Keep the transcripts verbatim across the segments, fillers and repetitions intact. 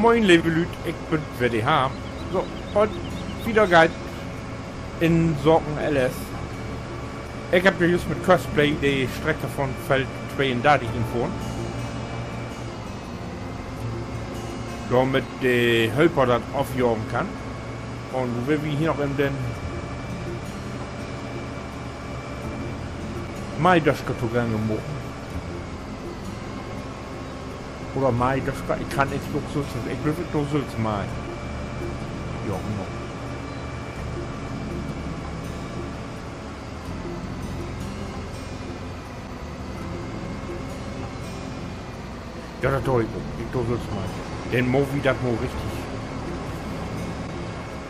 Moin, leve Lüüd, ik bün weer de Harm. So, un wieder geiht 't in Saken L S. Ik hebb ja jüst mit Courseplay de Streck von Feld tweeundartig infohren, dormit de Hölper dat afjagen kann. Un nu will wi hier noch in den Maidöscher togangen maken. Oder Maidöscher, ik kann nich ok sülvst, ik glööv, ik do sülvst maihen. Ja, genau. Ja, dat do ik ok. Ik do sülvst maihen. Denn maak wi dat mal richtig.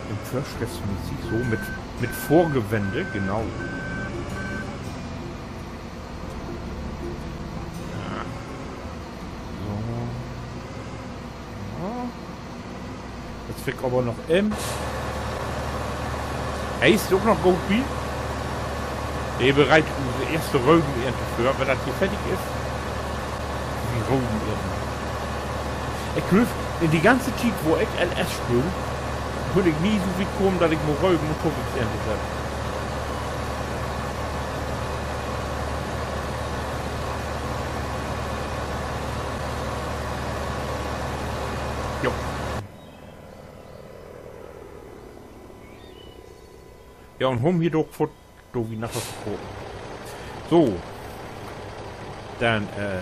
In Vörschriftsmäßig, so mit, mit Vorgewende, genau. Ja. So. Ja. Jetzt will ik aver noch in. He is ok noch goot bi. De bereit use eerste Röveneernte vör. Wenn dat hier fertig is, wi Röven eernten. Ik glööv, in de ganze Tiet, wo ik L S speel, bün ik nie so wiet kamen, dat ik mal Röven un Towiek eerntet heff. Jo. Ja, un hum hier doch fort, do wi naher kopen. So. Denn, äh,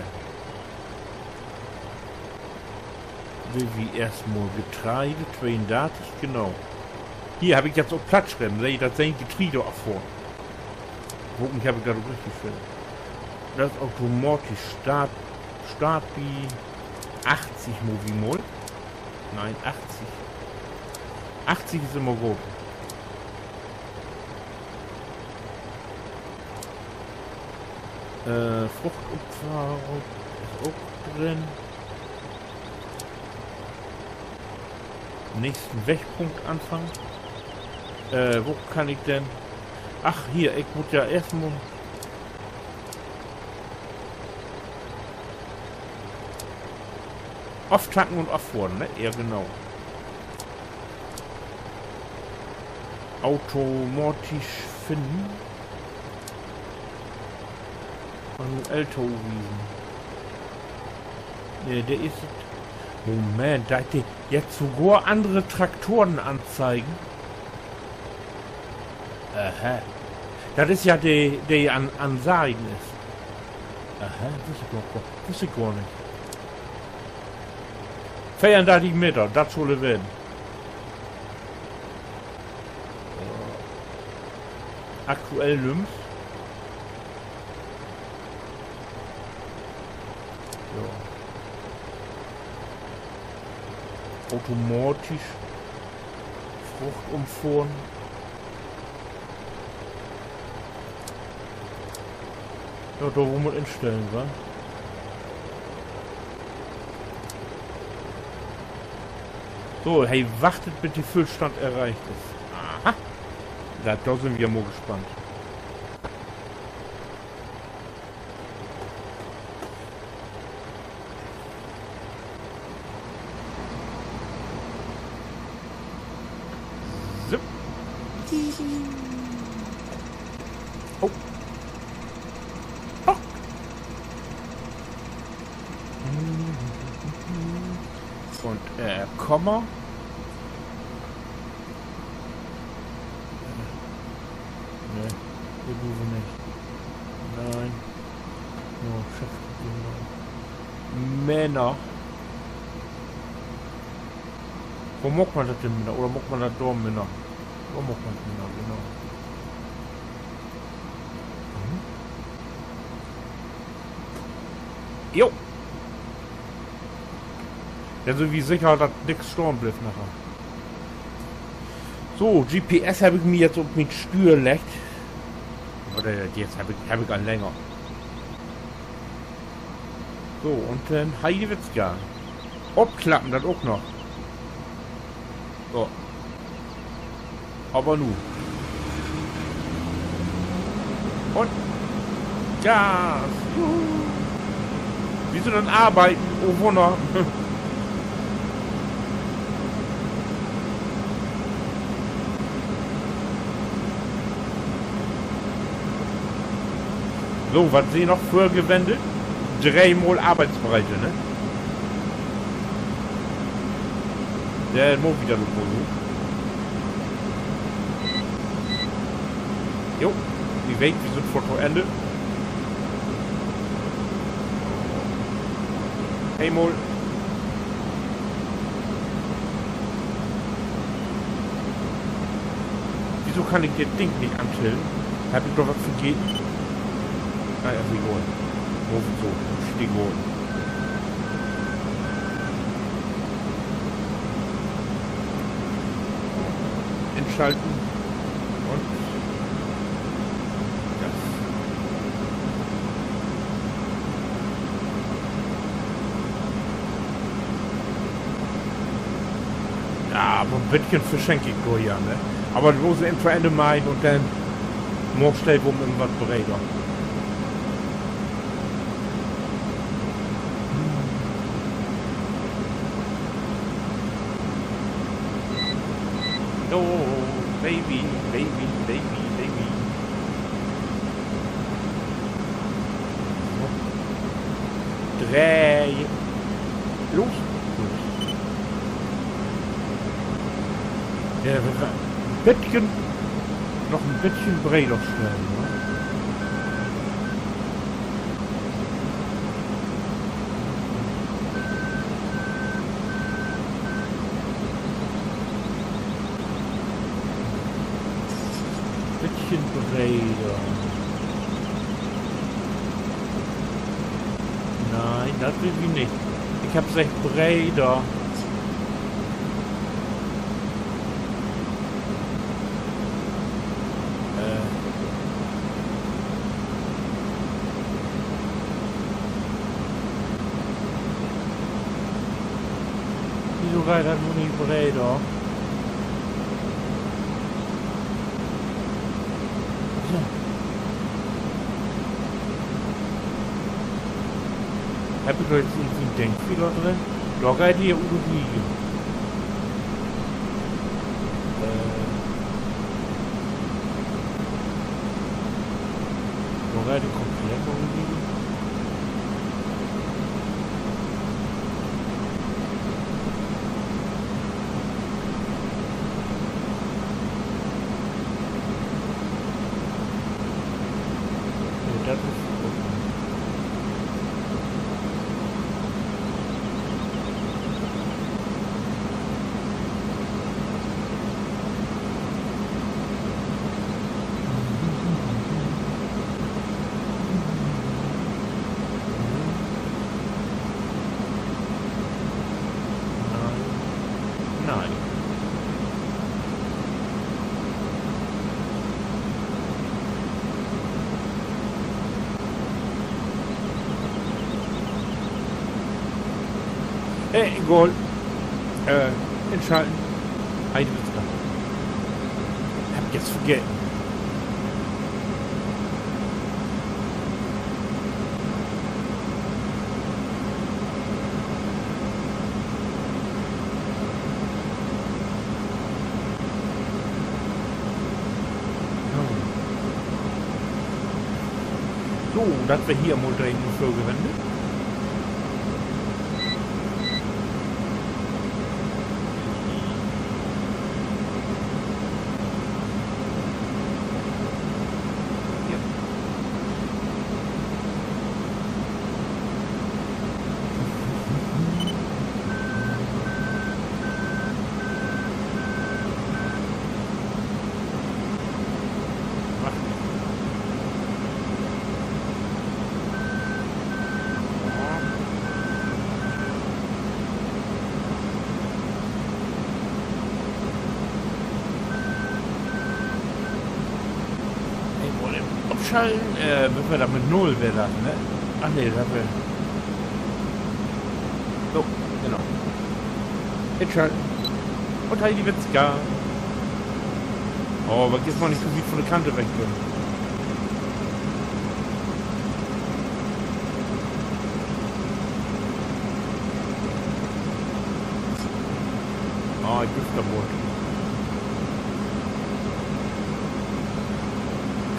will wi eerstmal Getreide, tweeundartig, genau. Hier heff ik jetzt op Platt schreven, seh, dat sien Getreide affohren. Hopentlich heff ik dat ok richtig schreven. Dat is automatisch Start, Start bi achtzig, maak wi mal. Nee, achtzig. Achtzig is immer goot. Äh, Fruchtopfahrung is ok drin. Nächsten Wegpunkt anfangen. Äh, wo kann ik denn? Ach, hier, ik mutt ja eerstmal aftanken un affohren, ne? Ja, genau. Automatisch finnen. Manuell towiesen. Nee, de is, Moment, dat de jetzt sogor annere Traktoren anzeigen. Aha. Dat is ja de, de an, an Seiden is. Aha, wüss ik noch, wüss ik gor nich. Veerundartig Meter, dat schull weren. Aktuell nüms. Ja. Automatisch. Frucht umfohren. Ja, dor wo man instellen, wa? So, he wachtet, bit de Füllstand erreicht is. Aha. Na, dor sünd wi ja mal gespannt. So. Oh. Oh. Un, äh, Komma. Nee, de bruukt wi nich. Nee. No, Chef, genau. Männer. Wo maakt man dat denn minner? Oder maakt man dat dor minner? Wo maakt man dat minner, genau. Mhm. Jo. Denn sünd wi seker, dat nix stahn blifft naher. So, G P S heff ik mi jetzt op mien Stüer leggt. Oder jetzt heff ik, heff ik al länger. So, un denn Heidewitzka. Opklappen, dat ok noch. So. Aver nu. Un Gas. Juhu. Wi sünd an Arbeiden. Oh, Wunner. So, wat seh ik noch för Gewenn? Dreemal Arbeitsbreite, ne? Denn maak wi dat ok mal so. Jo, wi weet, wi sünd foort to Enn. Eenmal. Wieso kann ik dat Ding nich antellen? Heff ik doch wat vergeten? Na ja, is egal. Maak wi so. Stichwort. Inschalten. Un Gas. Ja, aver en beten verschenk ik dor ja, ne? Aver bloots en to Enn meihen un denn maak ik de Wurm immer wat breder. Oh, Baby, Baby, Baby, Baby. Dreih. Los. Gut. Ja, wenn wi en beten, noch en beten breder stellen, ne? Beten breder. Nee, dat will wi nich. Ik heff seggt breder. Äh. Wieso geiht dat nu nich breder? So. Heff ik dor nu irgendwie en Denkfehler drin? Dor geiht de ut de Wiege. Äh. Dor geiht de komplett ut de Wiege. Nee, dat is ok. Nee. Nee. Äh, egal. Äh, inschalten. Heidewitzka. Heff ik jetzt vergeten. So. So, dat weer hier mal dreemal vörgewendet. Ja. Ik wull even opschalten, äh, wenn wi dat mit null weer dat, ne? Ach nee, dat weer, so, genau. Inschalten. Un Heidewitzka. Oh, aver jetzt mal nich so wiet von de Kante weg, bitte. Ah, ik glööv, dat warrt.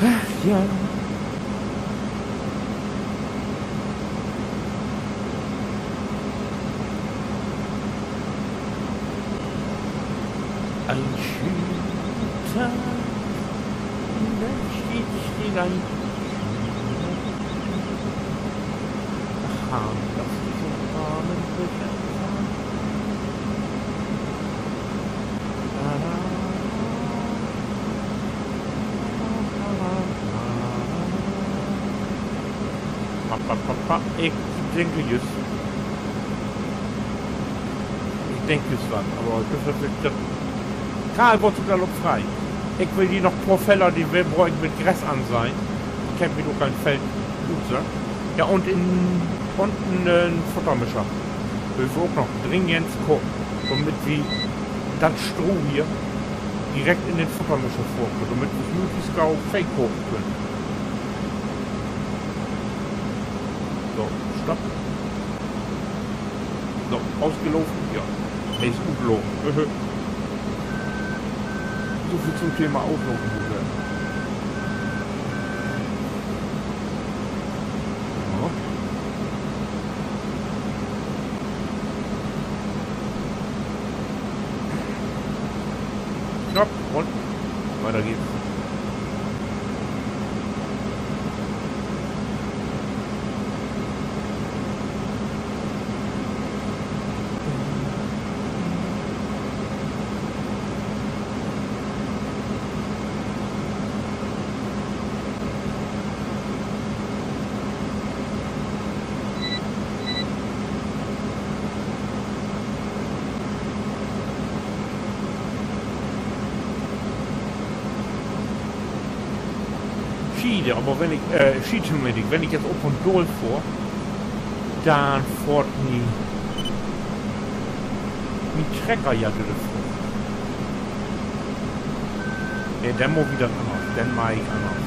Ach, ja. Ein schöner Tag, vielleicht steht hier ein Aha, das ist ein Rahmenbecher. Pa, pa, pa, pa. Ik denk jüst. Ik denk jüst wat, aver dat is natürlich dat. Karl, wollst du Galopp frei? Ik will hier noch poor Feller, de wi bruukt, mit Gras anseihen. Ik heff mi noch keen Feld utsöcht. Ja, un in, un en, äh, Futtermischer. Will wi ok noch dringend kopen, dormit wi dat Stroh hier direkt in den Futtermischer fohren köönt, dormit wi möglichst gau Veeh kopen köönt. So, stopp. So, ausgelopen? Ja. He is utlopen. So viel zum Thema Auslopen. Ja. Knapp und weiter geht's. Schiede, aver wenn ik, äh, Schiede, wenn ik, wenn ik nu op un daal fohr, denn fohrt mi mien Trecker ja dör de Frucht. Nee, denn mutt ik dat anners, denn maak ik anners.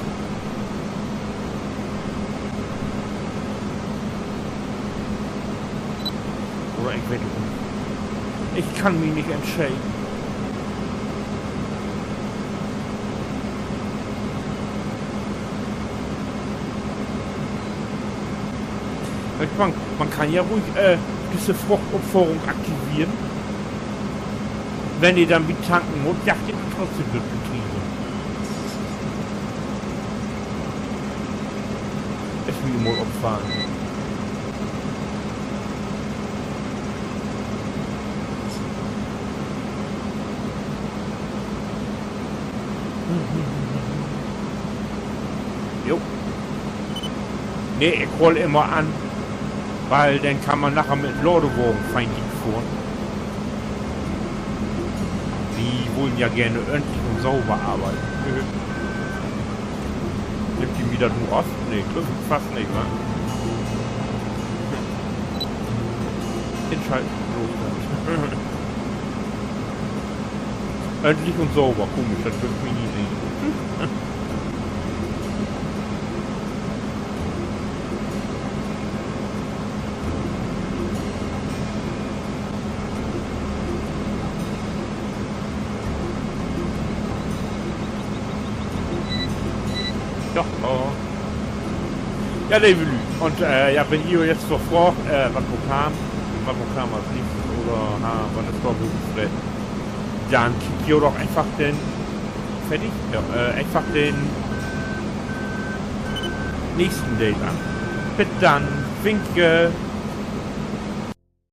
Oder ik weet ok nich. Ik kann mi nich entscheden. Weet man, man kann ja ruhig, äh, disse Fruchtopfohrung aktiveren. Wenn de denn bi tanken mutt, jaagt de trotzdem dör de Getriebe. Is mi mal opfallen. Jo. Nee, ik hool immer an, wiel denn kann man naher mit Ladewagen fein dick fohren. Wi wullen ja geern ordentlich un sauber arbeiden. Nimmt de mi dat nu af? Nee, glööv ik fast nich, wa? Inschalten, los. Ordentlich un sauber, komisch, dat glöövt mi nie een. Doch, oh. Ja, leve Lüüd. Un, äh, ja, wenn ji nu jetzt so fraagt, äh, wat Programm, wat Programm as nächstes oder, ha, wat is dor möglich, denn kiekt jo doch eenfach den, fertig? Ja, äh, eenfach den nächsten Deel an. Bit dann, winke.